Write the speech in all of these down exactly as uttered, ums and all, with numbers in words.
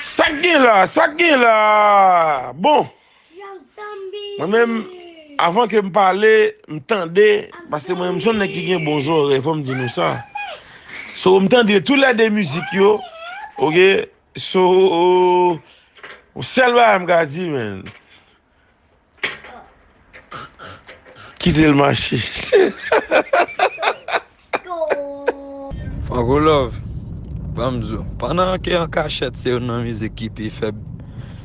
Sa k gen la? Sa k gen la? Bon, mwen menm, avan ke m pale, m tande, paske mwen menm se yon nèg ki gen bon zòrèy, fò m di nou sa. So, m tande tou lè de mizik yo, oke? So, yon sèl bagay m ka di, men, kite l mache. Franco Love, ban m di w, pandan ke An Kachèt se youn nan mizik ki pi fèb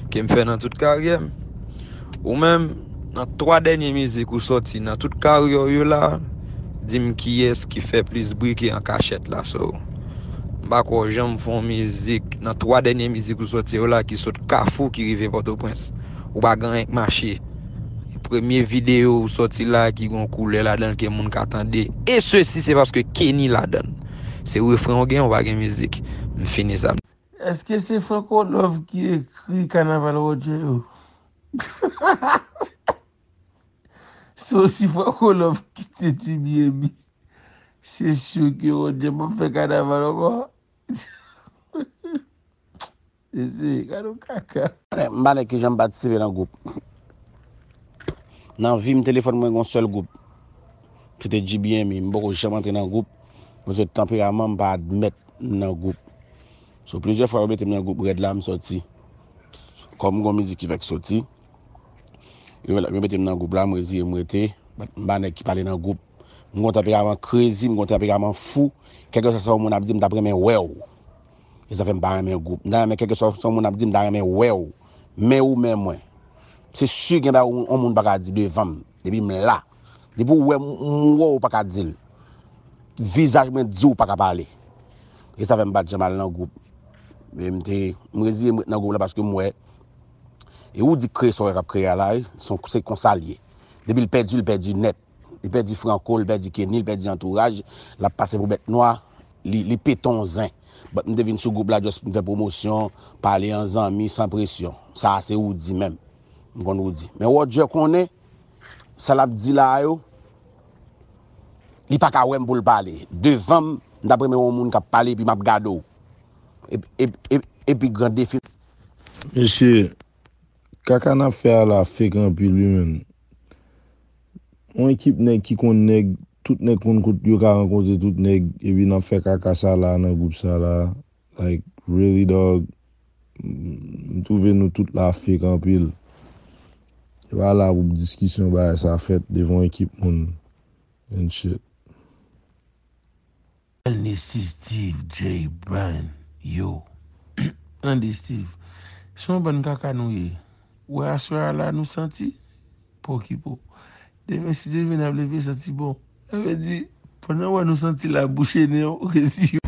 ke m fè nan tout karyè m, ou menm, nan twa dènye mizik ou sòti nan tout karyè w yo la, di m kiyès ki fè plis bri ke An Kachèt la. So, m pa kwè w janm fè yon mizik nan twa dènye mizik ou sòti yo la ki sot Kafou ki rive Pòtoprens. Ou pa gen anyen k mache. Premye videyo ou sòti la ki gon koulè ladan l ke moun ka tande. E sesi se paske Kenny ladan l. Se refren ou gen, ou pa gen mizik. M fini sa. Èske se Franco Love ki ekri Kanaval Roger yo? So si Franco Love kite T B M B, se si ke Roger p ap fè kanaval ankò. Mesye, gade yon kaka. M pa nèg ki janm patisipe nan gwoup. Nan vi m, telefòn mwen gen yon sèl gwoup. Se te G B M E. M poko janm antre nan gwoup. Mwen se tanperaman m pa admèt m nan gwoup. So plizyè fwa yo mete m nan gwoup rèd la, m sòti. Kòm m gen yon mizik ki fèk sòti, yo, yo mete m nan gwoup la, m reziye m rete. But m pa nèg ki pale nan gwoup. M gen yon tanperaman crazy, m gen yon tanperaman fou. Kèlkeswa sa yon moun ap di, m t ap renmen wè w. E sa fè m pa renmen gwoup. M ta renmen kèlkeswa sa yon moun ap di, m ta renmen wè w. Men ou men mwen. Se si gen bagay yon moun pa ka di devan m. Depi m la. Depi w wè m, m wè w, ou pa ka di l. Vizaj mwen di w pa ka pale. E sa fè m pa t janm al nan gwoup. Men m te, m reziye m ret nan gwoup la paske m wè. E ou di kreye sa w wè k ap kreye a la, wi. Se yon, se konsa l ye. Depi l pèdi, l pèdi nèt. Li pèdi Franco, li pèdi Kenny, li pèdi antouraj, l ap pase pou bèt nwa, li, li pete yon zen. But m te vin sou gwoup la just pou m fè pwomosyon, pale an zanmi, san presyon. Sa a se Roody menm. M konn Roody. Men Roger konnen, sa l ap di la a yo, li pa ka wè m pou l pale. Devan m, m t ap renmen wè yon moun k ap pale epi m ap gade w. Epi, epi, epi, epi gran defi. Mesye, kaka n ap fè a la fake anpil wi menn. Yon ekip nèg ki konn nèg, tout nèg konn kot yo ka rankontre tout nèg, epi n ap fè kaka sa la nan gwoup sa la. Like, really dog, m twouve nou tout la fake anpil. E pa la pou diskisyon bagay sa fèt devan yon ekip moun and shit. Tande Steve J. Bryan, yo. Tande Steve, se yon bann kaka nou ye. Ou wè aswè a la nou santi? Pòkipo. Demen si Dye vle n ap leve santi bon. Sa vle di, pandan w wè nou santi la bouche nen w, resi yo.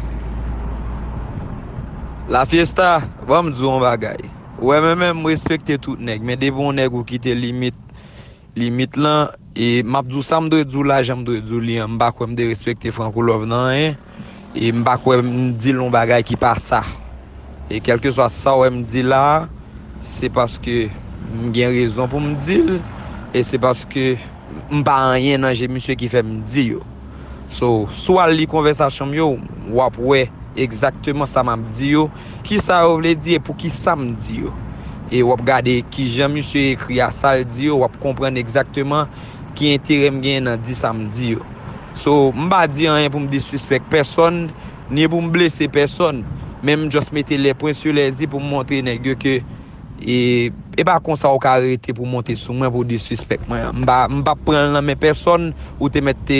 La Fiesta, ban m di w yon bagay. Ou wè mwen menm, m respekte tout nèg, men depi yon nèg ou kite limit, limit lan, e m ap di w sa m dwe di w la, jan m dwe di w li an, m pa kwè m derespekte Franco Love nan anyen, e m pa kwè m di l yon bagay ki pa sa. E kèlkeswa sa w wè m di la a, se paske m gen rezon pou m di l, e se paske m pa anyen nan je misye ki fè m di yo. So, si w al li konvèsasyon m yo, w ap wè egzakteman sa m ap di yo, kisa yo vle di e poukisa m di yo. E w ap gade kijan misye ekri a sa l di yo, w ap konprann egzakteman ki enterè m genyen nan di sa m di yo. So, m pa di anyen pou m disrespect pèsonn, ni pou m blese pèsonn, men m just mete les points sur les i pou m montre nèg yo ke E, e pa konsa ou ka rete pou monte sou mwen pou disrespect mwen. M pa, m p ap pran l nan men pèsonn, ou te mèt te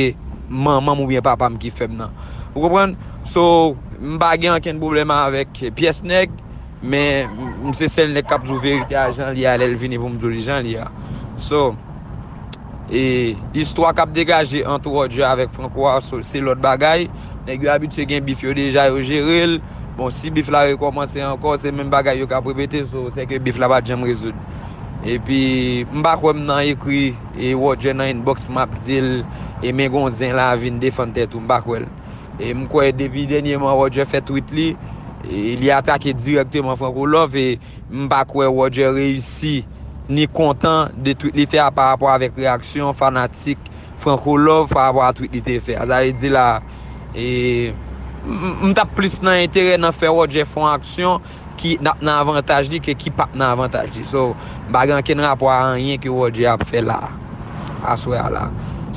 manman m oubyen papa m ki fè m nan. Ou konprann? So, m pa gen ankenn pwoblèm avèk pyès nèg, men m se sèl nèg k ap di w verite a jan l ye a lè l vini pou m di w li jan l ye a. So, E istwa k ap degaje ant Roger avèk Franco a, se lòt bagay. Nèg yo abitye gen bif yo deja, yo jere l. Bon, si bif la rekòmanse ankò, se menm bagay yo k ap repete, so, sèke bif la pa t janm rezoud. Epi, m pa kwè m nan ekri e Roger nan inbox m ap di l, e men gon zen la vin defann tèt ou, m pa kwè l. E m kwè depi dènyèman Roger fè tweet li, e li atake dirèkteman Franco Love, e m pa kwè Roger reyisi ni kontan de tweet li fè a pa rapò avèk reyaksyon fanatik Franco Love pa rapò a tweet li te fè a. Sa vle di la, e, m, m, m t ap plis nan enterè nan fè Roger fè yon aksyon ki n ap nan avantaj li ke ki p ap nan avantaj li. So, m pa gen ankenn rapò a anyen ke Roger ap fè la, aswè a la.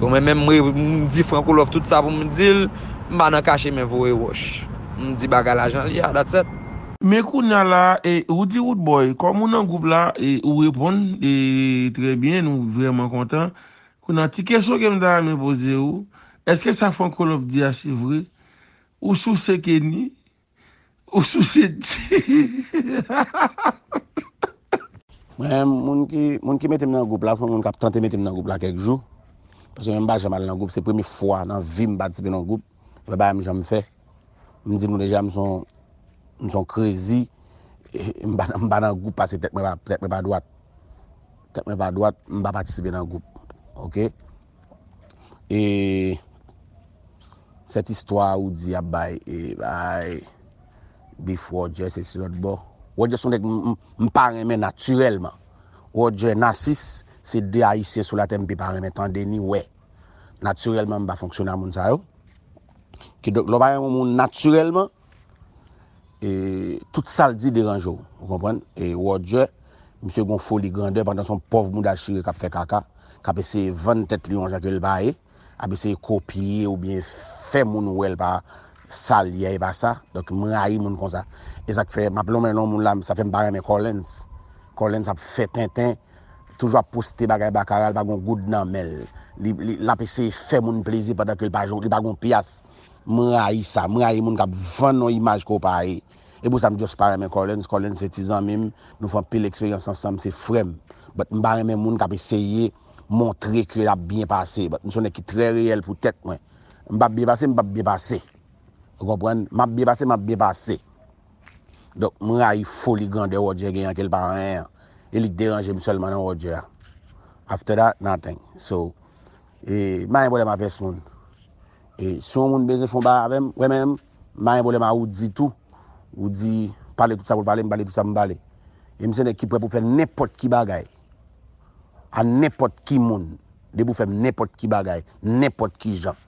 So, mwen menm, m, m di Franco Love tout sa pou m di l, m pa nan kache men voye wòch. M di bagay la jan l ye a, that's it. Men kounye a la, e, ou di Roodboy, kòm ou nan gwoup la, e, ou reponn, e, trè byen, nou vrèman kontan. Kounye a, ti kesyon ke m ta renmen poze ou, èske sa Franco Love di a se vre? Ou souse Kenny? Ou souse Jay? Mwen, moun ki, moun ki mete m nan gwoup la, fò moun k ap tante mete m nan gwoup la kèk jou. Paske mwen m pa janm al nan gwoup, se premye fwa nan vi m patisipe nan gwoup. E pa bagay m janm fè. M di nou deja, m se yon, m se yon crazy. M pa, m pa nan gwoup paske tèt mwen pa, tèt mwen pa dwat. Tèt mwen pa dwat, m pa patisipe nan gwoup. Oke? E sèt istwa ou di ap bay, e bay Beef Roger, se si lòt bò. Roger se yon nèg m, m, m pa renmen natirèlman. Roger, Nasis, se de Ayisyen sou latè m pi pa renmen tande ni wè. Natirèlman, m pa fonksyone a moun sa yo. Kidonk, lè w pa renmen yon moun natirèlman, e, tout sa l di deranje w. Ou konprann? E Roger, misye gon foli grandè pandan se yon pòv mouda chire k ap fè kaka, k ap eseye vann tèt li yon jan ke l pa ye, ap eseye kopye oubyen fè moun wè l pa sa l ye a, e pa sa. Donk, m rayi moun konsa. E sa k fè, m ap lonmen lon moun la, sa fè m pa renmen Collins. Collins ap fè tenten, toujou ap poste bagay bakara, l pa gon goud nan men l. Li, li, l ap eseye fè moun plezi pandan ke l pa, li pa gon pyas. M rayi sa. M rayi moun k ap vann yon imaj ke w pa ye. E pou sa m just pa renmen Collins. Collins se ti zanmi m. Nou fè anpil eksperyans ansanm, se frè m. But m pa renmen moun k ap eseye montre ke l ap byen pase. But m se yon nèg ki trè reyèl pou tèt mwen. M p ap byen pase, m p ap byen pase. Ou konprann? M ap byen pase, m ap byen pase. Donk, m rayi foli grandè Roger gen an ke l pa anyen an. E li k deranje m sèlman nan Roger a. After that, nothing. So, e, m pa gen pwoblèm a pèsonn. E, si yon moun bezwen fè yon bagay avè m, wè menm, m pa gen pwoblèm a Roody tou. Roody pale tout sa pou l pale, m pale tout sa pou m pale. E m se nèg ki prè pou fè nenpòt ki bagay. A nenpòt ki moun. Depi w fè m nenpòt ki bagay, nenpòt ki jan.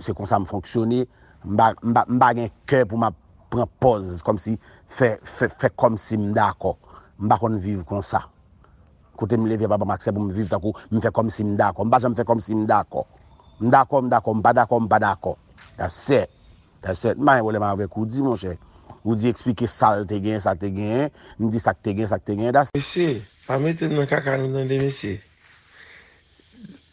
Se konsa m fonksyone. M pa, m pa, m pa gen kè pou m ap pran pòz kòmsi fè, fè, fè kòmsi m dakò. M pa konn viv konsa. Kote m leve a pa ban m aksè pou m viv tankou m fè kòmsi m dakò. M pa janm fè kòmsi m dakò. M dakò, m dakò, m pa dakò, m pa dakò. That's it. That's it. M pa gen pwoblèm avèk Roody, monchè. Roody eksplike sa l te gen, sa l te gen. M di sa k te gen, sa k te gen. That's it. Mesye, pa mete m nan kaka nou tande, mesye.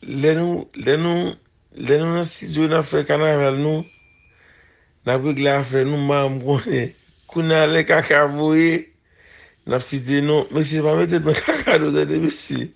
Lè nou, lè nou, lè nou nan estidyo, n ap fè kanaval nou, n ap regle afè nou, m pa janm konnen. Kounye a, lè kaka voye, n ap site non. Mesye, pa mete m nan kaka nou tande, mesye.